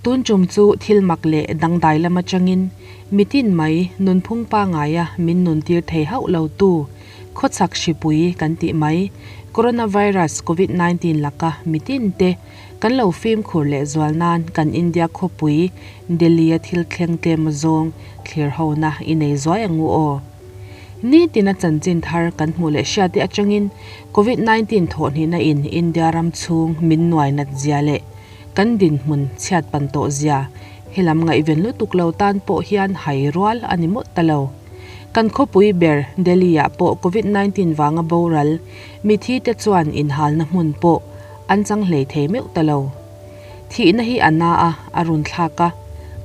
Tun tum chu thil mak leh dangdai lam atangin mitin mai nunphung pangaia min nuntir thei hauh lo tu khawchhak hripui kan tih mai Coronavirus Covid 19 laka mitin te kan lo fimkhur leh zual nan kan India khawpui Delhi a thil thleng tlem zawng thlir hona i nei zuai angu aw. Ni tina chanchin thar kan hmuh leh hriat te atangin Covid 19 thawhhnihna in India ram chhung min nuai nat zia leh kan dinhmun chhiat pan tawh zia helam ngaihven lutuk lo tan pawh hian hai rual a ni mawlh ta lo. Kan khawpui ber Delhi ah pawh Covid 19 vanga boral mithi te chuan inhalna hmun pawh an chang hlei thei meuh ta lo. Thihna hi a na a, a run thlak a,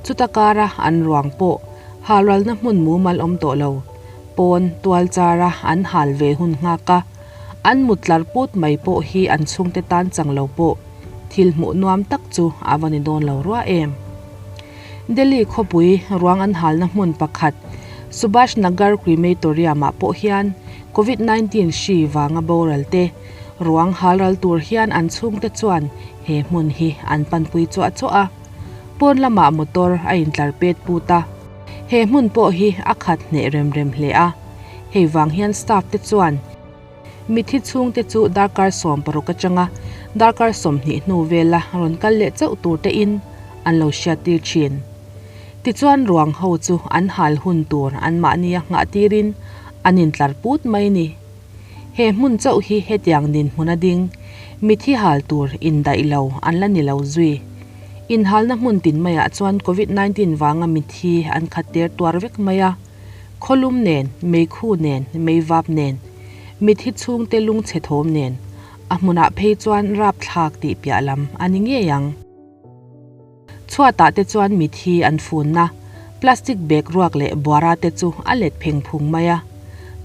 chuta kara an ruang pawh halralna hmun mumal awm tawh lo. Pawn tual chara an hal ve hun nghak a, an mut tlar put mai pawh hi an chhungte tan chang lo pawh thil hmuh nuam tak chu a va ni dawn lo rua em. Delhi khawpui ruang an halna hmun pakhat Subhash Nagar Crematorium ah pawh hian Covid 19 hri vanga boral te ruang halral tur hian an chhungte chuan he hmun hi an panpui chuah chuah a. Pawn lamah motor a intlar pet put a, he hmun pawh hi a khat hneh rem rem hle a. Hei vang hian staff te chuan mithi chhungte chu darkar 16 atanga darkar 20 hnu vela rawn kal leh chauh tur te in an lo hriat tir thin. Tichuan ruang ho chu an hal hun tur an mahni a nghah tirin an intlar put mai ni. He hmun chauh hi hetiang din hmun a ding mithi hal tur indaih lo an la ni lo zui. Inhalna hmun tin maiah chuan Covid 19 vanga mithi an khat ter tuar vek mai a. Kholum nen, meikhu nen, meivap nen, mithi chhungte lung chhe thawm nen, a hmunah phei chuan rap thlak tih piah lam a ni ngei ang. Chhuatah te chuan mithi an funna plastic bag ruak leh buara te chu a let pheng phung mai a.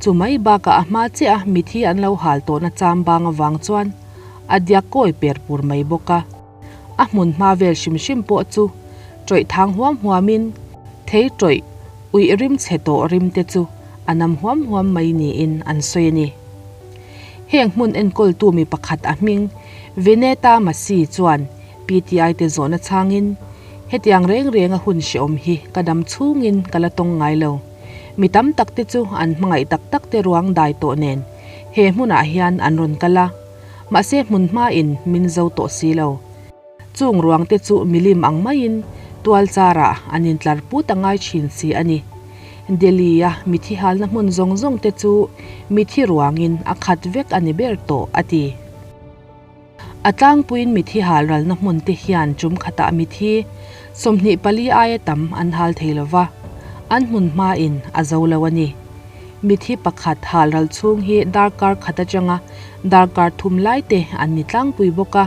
Chu mai bakah a hma chiah a mithi an lo hal tawhna cham bang avang chuan a diak kawi per pur mai bawk a. A hmun hma vel hrim hrim pawh chu tawih thang huam huamin thei tawih uih rim chhe tawh rim te chu a nam huam huam mai niin an sawi a ni. Heng hmun enkawltu mi pakhat a hming Vineta Masi chuan PTI te zawhna changin hetiang reng reng a hun hreawm hi ka dam chhungin ka la tawng ngai lo. Mi tam tak te chu an hmangaih tak tak te ruang dai tawh nen he hmunah hian an rawn kal a. Mahse hmun hma in min zo tawh si lo. Chung ruang te chu milim ang maiin tual chara an intlar put a ngai thin si a ni. Delhi a mithi halna hmun zawng zawng te chu mithi ruangin a khat vek a ni ber tawh a ti. A tlangpuiin mithi halralna hmun te hian tum khatah mithi 24 aia tam an hal thei lova, an hmun hma in a zo lo a ni. Mithi pakhat halral chhung hi darkar khat atanga darkar thum lai te an ni tlangpui bawk a.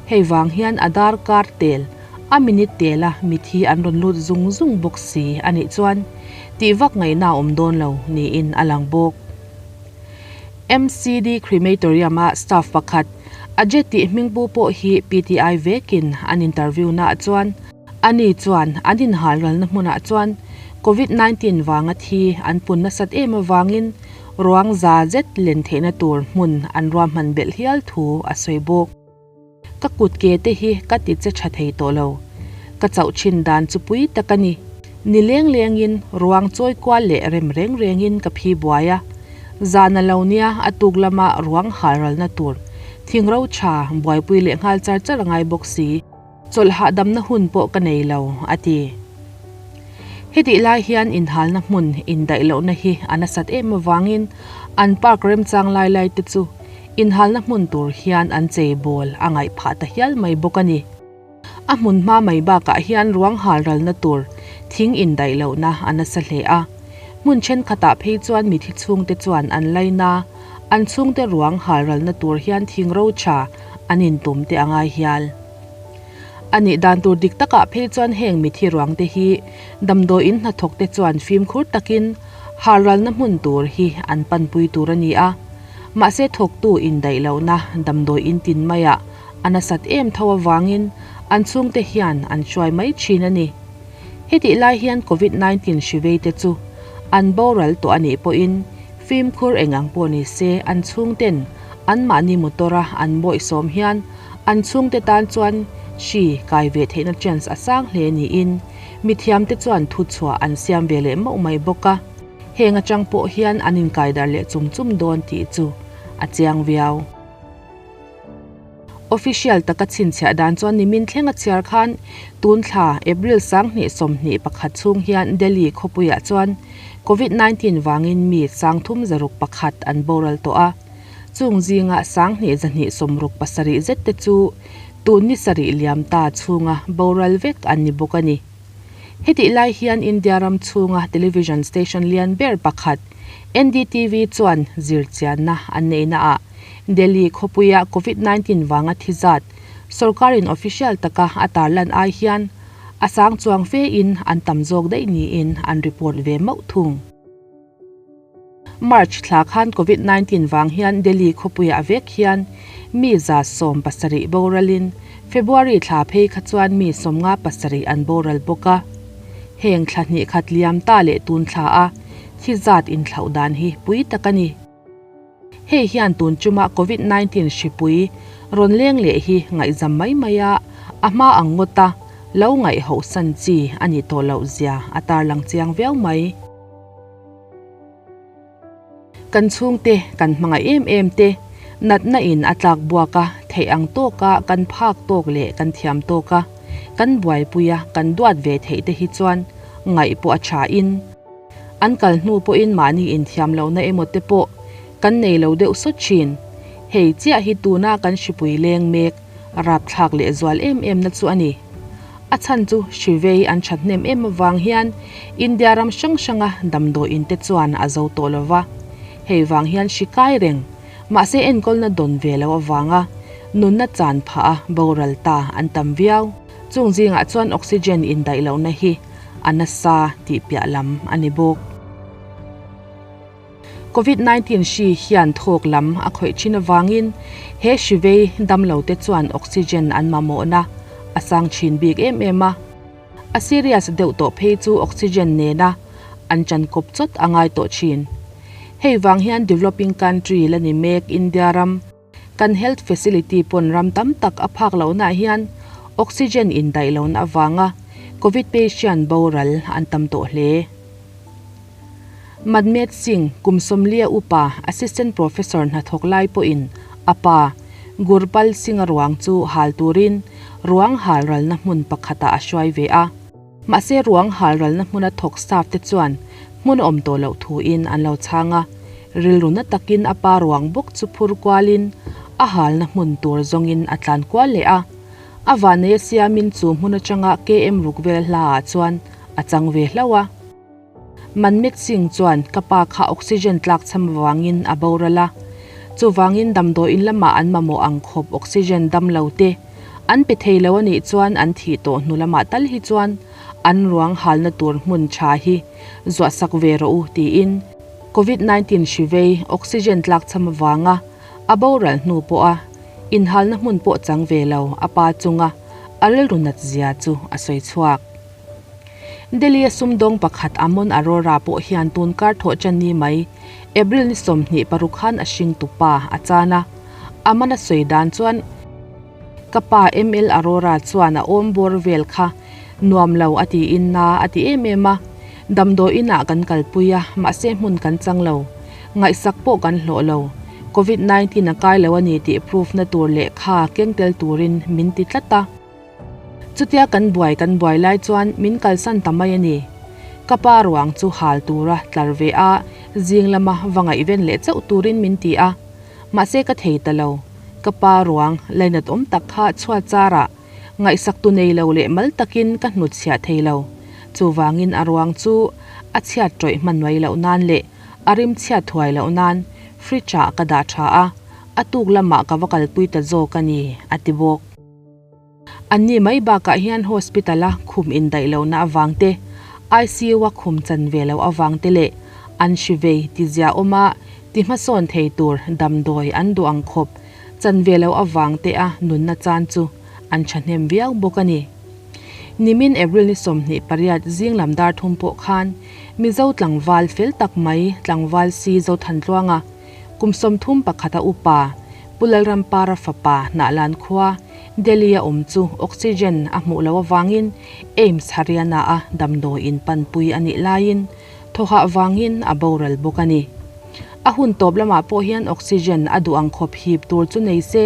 Hei vang hian a darkar tel a minute tela mithi an rawn lut zung zung bawk si anih chuan tih vak ngaihna awm dawn lo niin a lang bawk. MCD Crematorium a staff pakhat Ajay tih hming pu pawh hi PTI vekin an interview na chuan ani chuan an inhalralna hmunah chuan Covid 19 wanga thi an pun nasat em awangin ruang za zet len theihna tur hmun an ruahman belh hial thu a sawi bawk. Ka kut ke te hi ka ti che tha thei tawh lo. Ka chauh thin dan chu pui tak a ni. Ni leng lengin ruang chawi kual leh rem reng rengin ka phi buai a. Zana lo nia a tuk lama ruang halralna tur thing ro tha buaipui leh nghal char char angai bawk si. Chawlh damna hun pawh ka nei lo a ti. Heti lai hian inhalna hmun indaih lohna hi a nasat em awangin an park remchang lai lai te chu inhalna hmun tur hian an chei bawl a ngaih phah ta hial mai bawk a ni. A hmun hma mai bakah hian ruang halralna tur thing indaih lohna a nasa hle a. Hmun thenkhatah phei chuan mithi chhungte chuan an laina an chhungte ruang halralna tur hian thing ro tha an intum te angai hial. Ani dan tur dik takah phei chuan heng mithi ruang te hi damdawi in hnathawk te chuan fimkhur takin halralna hmun tur hi an panpui tur a ni a. Mahse thawktu indaih lohna damdawi in tin maiah a nasat em tho awangin an chhungte hian an hruai mai thin a ni. Heti lai hian Covid 19 hrivei te chu an boral tawh anih pawhin fimkhur engang pawh ni se an chhungten an mahni motora an bawih sawm hian An chhungte tan chuan hri kai ve theihna chance a sang hle niin mithiamte chuan thuchhuah an siam ve leh mauh mai bawk a. Heng atang pawh hian an inkaidar leh chum chum dawn tih chu a chiang viau. Official taka chhinchhiah dan chuan nimin thleng a chhiar khan tun thla April 2021 chhung hian Delhi khawpuiah chuan Covid 19 vangin mi 3101 an boral tawh a. Chung zinga 2267 zet te chu tun ni sarih liam ta chhunga boral vek an ni bawk a ni. Hetih lai hian India ram chhunga television station lian ber pakhat NDTV chuan zirchianna an neihna ah Delhi khawpuia Covid 19 vanga thi zat sorkarin official taka a tarlan ai hian a sang chuang fe in an tam zawk daih niin an report ve mauh thung. March thla khan Covid 19 vang hian Delhi khawpuia vek hian mi 170 boralin February thla phei kha chuan mi 57 an boral bawk a. Heng thla hnih khat liam ta leh tun thla a thi zat inthlauh dan hi pui tak a ni. Hei hian tun chuma Covid 19 hripui rawn leng leh hi ngaihzam mai mai a a hma ang ngawta lo ngaih ho san chi a ni tawh loh zia a tarlang chiang viau mai. Kan chhungte kan hmangaih em em te natna in a tlak buak a theih ang tawka kan phak tawk leh kan thiam tawka kan buaipuia kan duat ve theih te hi chuan ngaih pawh a tha in an kal hnu pawhin mahni inthiam lohna emaw te pawh kan nei lo deuh sawt thin. Hei chiah hi tuna kan hripui leng mek rapthlak leh zual em em na chu a ni. A chhan chu hrivei an that hnem em avang hian India ram hrang hranga damdawiin te chuan a zo tawh lova. Hei vang hian hri kai reng mahse enkawlna dawn ve lo avanga nunna chan phah a boral ta an tam viau. Chung zingah chuan oxygen indaih lohna hi a nasa tih piah lam a ni bawk. Covid 19 hri hian thawk lam a khawih thin avangin he hrivei damlo te chuan oxygen an mamawhna a sang thin bik em em a. A serious deuh tawh phei chu oxygen nena an chan kawp chawt a ngai tawh thin. Hei vang hian developing country la ni mek India ram kan health facility pawn ram tam tak a phak lohna hian oxygen indaih lohna avanga Covid patient boral an tam tawh hle. Manmeet Singh kum 40 upa assistant professor hnathawk lai pawhin apa Gurpal Singh a ruang chu hal turin ruang hal ralna hmun pakhata a hruai ve a. Mahse ruang hal ralna hmuna thawk staff te chuan hmun awm tawh loh thu in an lo chhang a. Rilruna takin apa ruang bawk chu phur kualin a halna hmun tur zawngin a tlan kual leh a. A vanei a siamin chu hmun atanga KM ruk vel hla ah chuan a chang ve hlo a. Manmeet Singh chuan ka pa kha oxygen tlak cham wangin a boral a. Chu wangin damdawiin lamah an mamawh ang khawp oxygen dam lo te an pe thei lo anih chuan an thi tawh hnu lamah tal hi chuan an ruang halna tur hmun tha hi zuah sak ve rawh u tiin Covid 19 hrivei oxygen tlak cham wanga a boral hnu pawh a inhalna hmun pawh chang ve lo a pa chunga a rilru nat zia chu a sawi chhuak. Delhi a sumdawng pakhat Amon Arora pawh hian tun kar thawh chan ni mai April ni 26 khan a hring tupa a chana. Amana sawi dan chuan kapa ML Arora chuan a awm bawr vel kha nuam lo a ti in na a ti em em a. Damdawiin ah kan kalpui a mahse hmun kan chang lo. Ngaihsak pawh kan hlawh lo. Covid 19 a kai lo ani tih proof na tur leh kha kengtel turin min ti tlat a. Chutia kan buai lai chuan min kalsan ta mai ani. Kapa ruang chu hal tura tlar ve a zing lama wangai ven leh chauh turin min ti a. Mahse ka thei ta lo. Kapa ruang lainat awm tak kha chhuat chara ngaihsak tu nei lo leh mal takin ka hnut chhiah thei lo. Chu wangin a ruang chu a chhiat tawih hman mai loh nan leh a rim chhiat thuai loh nan fridge ah ka dah tha a. A tuk lamah ka va kalpui ta zawk ani a ti bawk. Anni mai bakah hian hospital a khum indaih lohna awang te ICU a khum chan ve lo awang te leh an hrivei ti zia awma ti hmasawn thei tur damdawi an duh ang khawp chan ve lo awang te a nunna chan chu an thahnem viau bawk ani. Nimin April ni 28 zing lam dar thum pawh khan Mizo tlangval fel tak mai tlangval si zo than tluanga kum 31 a upa Pulalram para fapa na lan khua Delhi-a awm chu oxygen a hmuh loh avangin AIIMS Haryana-a damdawiin panpui a nih laiin thawhah vangin a boral bawk a ni. A hun tawp lamah pawh hian oxygen a duh ang khawp hip tur chu nei se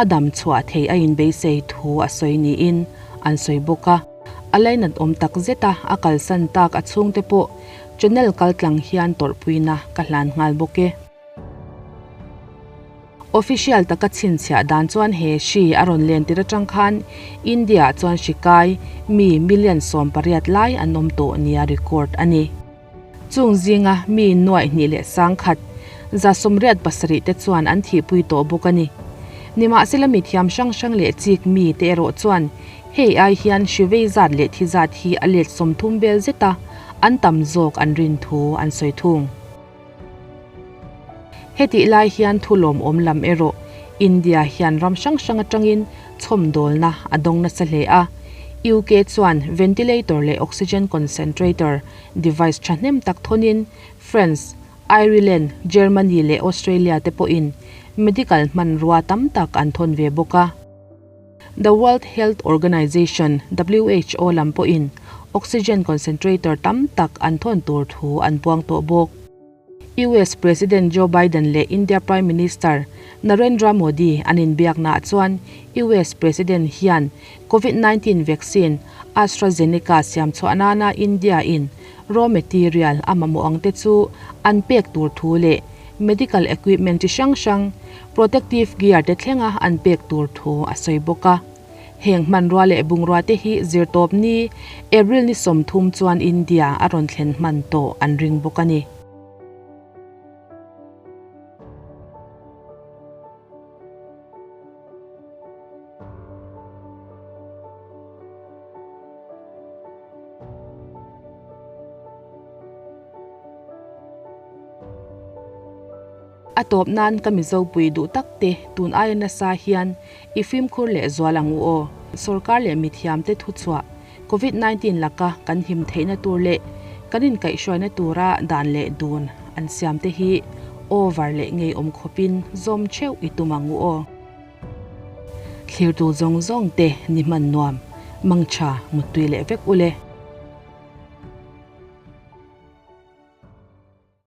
a dam chhuah theih a inbeisei thu a sawi niin an sawi bawk a. A lainat awm tak zet a, a kalsan tak a chhungte pawh channel kaltlang hian tawrhpuina ka hlan nghal bawk e. Official taka chhinchhiah dan chuan he hri a rawn len tir atang khan India ah chuan hri kai mi million 18 lai an awm tawh nia record a ni. Chung zinga mi 2187 te chuan an thihpui tawh bawk a ni. Nimahsela mi thiam hrang hrang leh chik mi te erawh chuan hei ai hian hri vei zat leh thi zat hi a let 30 vel zeta an tam zawk an rin thu an sawi thung. Hetih lai hian thu lawmawm lam erawh India hian ram hrang hrang atangin chhawmdawlna a dawng nasa hle a. UK chuan ventilator leh oxygen concentrator device thahnem tak thawnin France, Ireland, Germany leh Australia te pawhin medical hmanrua tam tak an thawn ve bawk a. The World Health Organization, who, lam pawhin oxygen concentrator tam tak an thawn tur thu an puang tawh bawk. US President Joe Biden leh India Prime Minister Narendra Modi an inbiaknaah chuan US President hian Covid 19 vaccine AstraZeneca siam chhuah nana India in raw material a mamawh ang te chu an pek tur thu leh medical equipment chi hrang hrang, protective gear te thlenga an pek tur thu a sawi bawk a. Heng hmanrua leh bungrua te hi zirtawp ni April ni 30 chuan India a rawn thlen hman tawh an ring bawk a ni. A tawp nan ka Mizo pui duh tak te tun aia nasa hian i fimkhur leh zual ang u aw. Sorkar leh mithiam te thuchhuah Covid 19 laka kan him theihna tur leh kan inkaihhruaina tura dan leh dun an siam te hi over leh ngeiawm khawpin zawm theuh i tum ang u aw. Thlirtu zawng zawng te ni hman nuam, mangtha muttui leh vek u le.